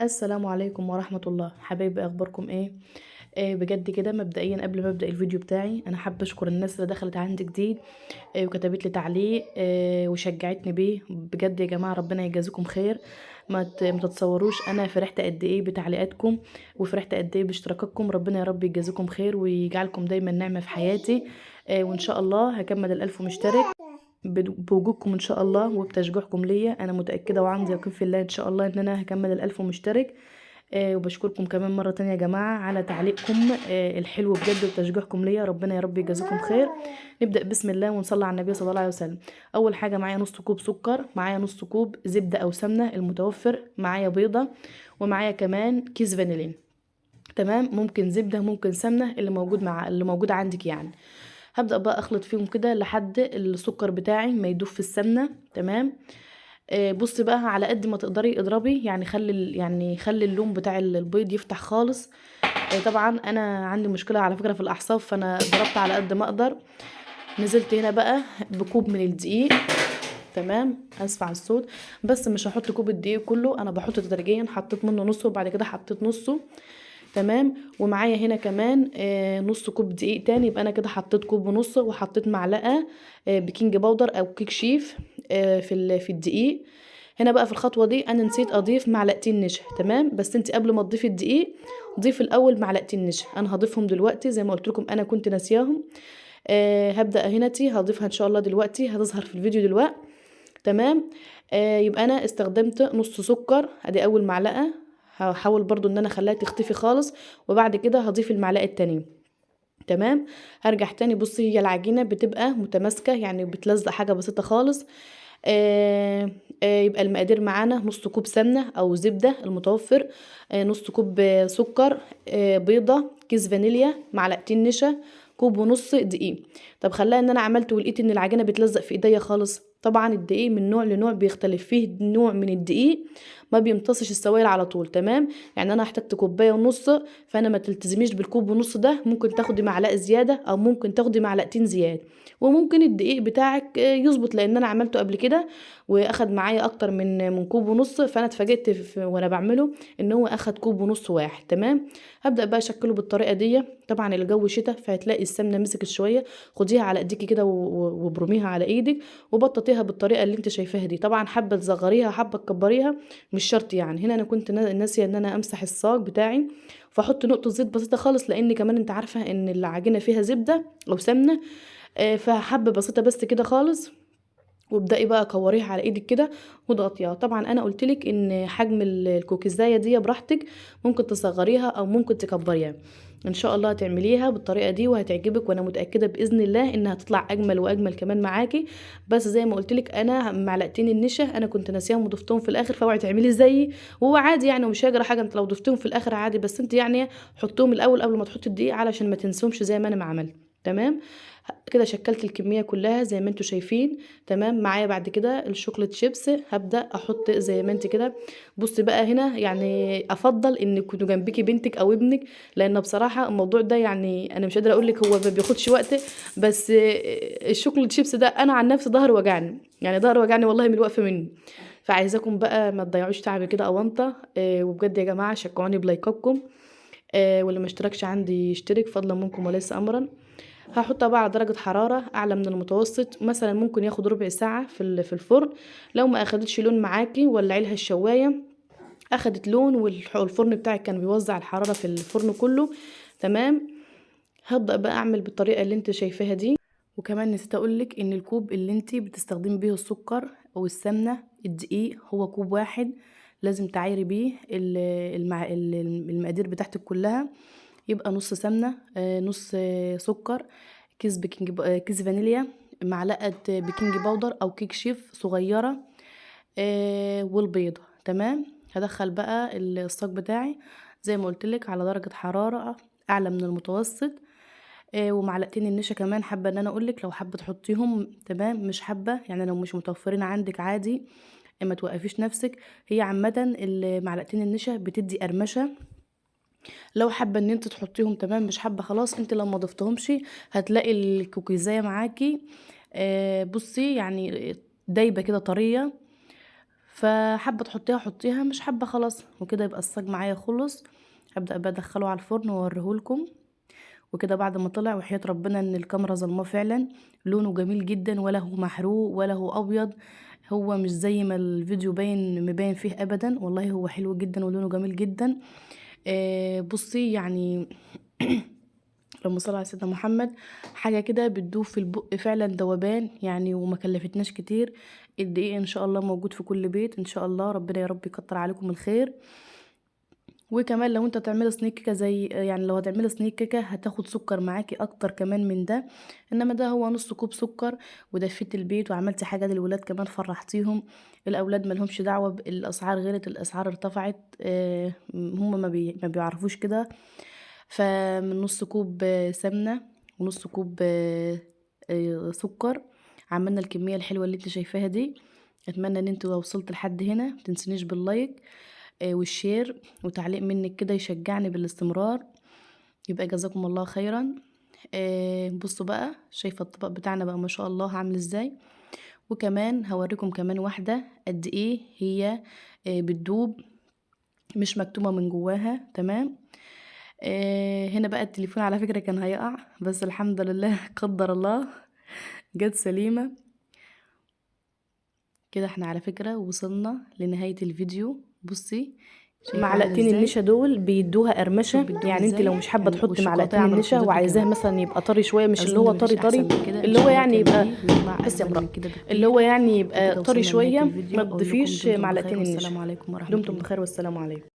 السلام عليكم ورحمة الله. حبايبي اخباركم ايه؟ بجد كده مبدئيا قبل ما ابدا الفيديو بتاعي انا حابة اشكر الناس اللي دخلت عندي جديد وكتبت لي تعليق وشجعتني بيه. بجد يا جماعة ربنا يجازيكم خير، ما تتصوروش انا فرحت قد ايه بتعليقاتكم وفرحت قد ايه باشتراكاتكم. ربنا يا رب يجازيكم خير ويجعلكم دايما نعمه في حياتي، وان شاء الله هكمل 1000 مشترك بوجودكم ان شاء الله وبتشجيعكم ليا. انا متاكدة وعندي يقين في الله ان شاء الله ان انا هكمل 1000 مشترك. وبشكركم كمان مرة تانية يا جماعة على تعليقكم الحلو بجد وتشجيعكم ليا، ربنا يا رب يجازيكم خير. نبدا بسم الله ونصلي على النبي صلى الله عليه وسلم. اول حاجة معايا نص كوب سكر، معايا نص كوب زبدة او سمنه المتوفر، معايا بيضة، ومعايا كمان كيس فانيلين. تمام، ممكن زبدة ممكن سمنه اللي موجود مع اللي موجود عندك يعني. هبدأ بقى اخلط فيهم كده لحد السكر بتاعي ما يدوب في السمنة. تمام، بصي بقى على قد ما تقدري اضربي، يعني خلي اللون بتاع البيض يفتح خالص. طبعا انا عندي مشكلة على فكرة في الاعصاب، فانا ضربت على قد ما اقدر. نزلت هنا بقى بكوب من الدقيق. تمام، اسفه على الصوت، بس مش هحط كوب الدقيق كله، انا بحط تدريجيا. حطيت منه نصه وبعد كده حطيت نصه. تمام، ومعايا هنا كمان نص كوب دقيق تاني، يبقى انا كده حطيت كوب ونص، وحطيت معلقه baking powder او كيك شيف في الدقيق. هنا بقى في الخطوة دي انا نسيت اضيف معلقتين نشا. تمام، بس انت قبل ما تضيفي الدقيق ضيفي الاول معلقتين نشا. انا هضيفهم دلوقتي زي ما قلت لكم، انا كنت ناسياهم. هبدا هناتي هضيفها ان شاء الله دلوقتي، هتظهر في الفيديو دلوقتي. تمام، يبقى انا استخدمت نص سكر، ادي اول معلقه، هحاول برضو ان انا اخليها تختفي خالص، وبعد كده هضيف المعلقة التانية. تمام، هرجع تاني. بصي هي العجينة بتبقى متماسكة، يعني بتلزق حاجة بسيطة خالص. يبقى المقادير معانا نص كوب سمنه او زبدة المتوفر، نص كوب سكر، بيضة، كيس فانيليا، معلقتين نشا، كوب ونص دقيق. طب خلاها ان انا عملت ولقيت ان العجينة بتلزق في ايديا خالص. طبعا الدقيق من نوع لنوع بيختلف، فيه نوع من الدقيق ما بيمتصش السوائل على طول. تمام، يعني انا احتجت كوباية ونص، فانا ما تلتزميش بالكوب ونص ده، ممكن تاخدي معلقه زيادة او ممكن تاخدي معلقتين زيادة، وممكن الدقيق بتاعك يظبط، لان انا عملته قبل كده واخد معايا اكتر من كوب ونص، فانا اتفاجئت وانا بعمله ان هو اخد كوب ونص واحد. تمام، هبدا بقى اشكله بالطريقة دي. طبعا الجو شتا فهتلاقي السمنة مسكت شوية، خديها على ايديكي كده وبرميها على ايدك وبططيها بالطريقة اللي انت شايفاها دي. طبعا حابة تصغريها حابة تكبريها مش شرط يعني. هنا انا كنت ناسيه ان انا امسح الصاج بتاعي، فاحط نقطة زيت بسيطة خالص، لان كمان انت عارفه ان العجينة فيها زبدة او سمنه، فحبه بسيطة بس كده خالص. وابدأي بقى كوريها على ايدك كده واضغطيها. طبعا انا قلتلك ان حجم الكوكيزايه دي براحتك، ممكن تصغريها او ممكن تكبريها. ان شاء الله هتعمليها بالطريقة دي وهتعجبك، وانا متاكدة باذن الله انها هتطلع اجمل واجمل كمان معاكي. بس زي ما قلتلك انا معلقتين النشا انا كنت ناسياهم وضفتهم في الاخر، فاوعي تعملي زيي، وهو عادي يعني ومش هيجرى حاجة انت لو ضفتهم في الاخر عادي، بس انت يعني حطيهم الاول قبل ما تحطي الدقيق علشان ما تنسوهمش زي ما انا ما عملت. تمام كده شكلت الكمية كلها زي ما انتوا شايفين. تمام، معايا بعد كده ال chocolate chips، هبدا احط زي ما انت كده. بصي بقى هنا يعني افضل ان يكونوا جنبكي بنتك او ابنك، لان بصراحة الموضوع ده يعني انا مش قادرة اقول لك هو ما بياخدش وقت، بس ال chocolate chips ده انا عن نفسي ظهر وجعني، يعني ظهر وجعني والله من الوقفة منه. فعايزاكم بقى ما تضيعوش تعبي كده اونطه. وبجد يا جماعة شجعوني بلايكاتكم، واللي ما اشتركش عندي يشترك فضلا منكم وليس امرا. هحطها بقى على درجة حرارة أعلى من المتوسط، مثلا ممكن ياخد ربع ساعة في الفرن. لو ما أخدتش لون معاكي ولعي لها الشواية، أخدت لون والفرن بتاعك كان بيوزع الحرارة في الفرن كله. تمام، هبدأ بقى أعمل بالطريقة اللي انت شايفاها دي. وكمان نسيت أقولك إن الكوب اللي انت بتستخدمي بيه السكر أو السمنة الدقيق هو كوب واحد، لازم تعايري بيه المقادير بتاعتك كلها. يبقى نص سمنة، نص سكر، كيس baking كيس فانيليا، معلقة baking powder أو كيك شيف صغيرة، والبيضة. تمام، هدخل بقى الصاج بتاعي زي ما قلتلك على درجة حرارة أعلى من المتوسط، ومعلقتين النشا كمان حابة إن أنا أقولك لو حابة تحطيهم. تمام، مش حابة يعني لو مش متوفرين عندك عادي ما توقفيش نفسك. هي عامة معلقتين النشا بتدي قرمشة، لو حابة ان انت تحطيهم تمام، مش حابة خلاص انت لو ما ضفتهمش هتلاقي الكوكيزايه معاكي، بصي يعني دايبه كده طرية. فحابه تحطيها حطيها، مش حابة خلاص. وكده يبقى الصاج معايا خلص. هبدا بقى ادخله على الفرن واوريهولكم. وكده بعد ما طلع، وحياة ربنا ان الكاميرا ظلماه فعلا، لونه جميل جدا، ولا هو محروق ولا هو ابيض، هو مش زي ما الفيديو باين مبين فيه ابدا، والله هو حلو جدا ولونه جميل جدا. بصي يعني اللهم صل على سيدنا محمد، حاجة كده بتدوب في البق فعلا، ذوبان يعني، وما كلفتناش كتير. الدقيق ان شاء الله موجود في كل بيت ان شاء الله، ربنا يا رب يكتر عليكم الخير. وكمان لو انت تعملي صينية كيكة زي يعني لو هتعملي صينية كيكة هتاخد سكر معاكي اكتر كمان من ده، انما ده هو نص كوب سكر، ودفيت البيت وعملتي حاجة للولاد كمان فرحتيهم. الاولاد مالهمش دعوه بالاسعار، غيرت الاسعار ارتفعت، هم ما بيعرفوش كده. فمن نص كوب سمنه ونص كوب سكر عملنا الكمية الحلوة اللي انت شايفاها دي. اتمنى ان انتوا لو وصلت لحد هنا متنسونيش بال like وال share وتعليق منك كده يشجعني بالاستمرار، يبقى جزاكم الله خيرا. بصوا بقى، شايفه الطبق بتاعنا بقى ما شاء الله عامل ازاي. وكمان هوريكم كمان واحدة قد ايه هي بتدوب، مش مكتومة من جواها. تمام. هنا بقى التليفون على فكرة كان هيقع، بس الحمد لله قدر الله جت سليمة. كده احنا على فكرة وصلنا لنهاية الفيديو. بصي معلقتين النشا دول بيدوها قرمشه، يعني انت لو مش حابة تحطي معلقتين النشا وعايزاه مثلا يبقى طري شوية، مش اللي هو طري طري، اللي هو يعني يبقى بس يا امراة، اللي هو يعني يبقى طري شوية، ما تضيفيش معلقتين النشا. دمتم بخير والسلام عليكم.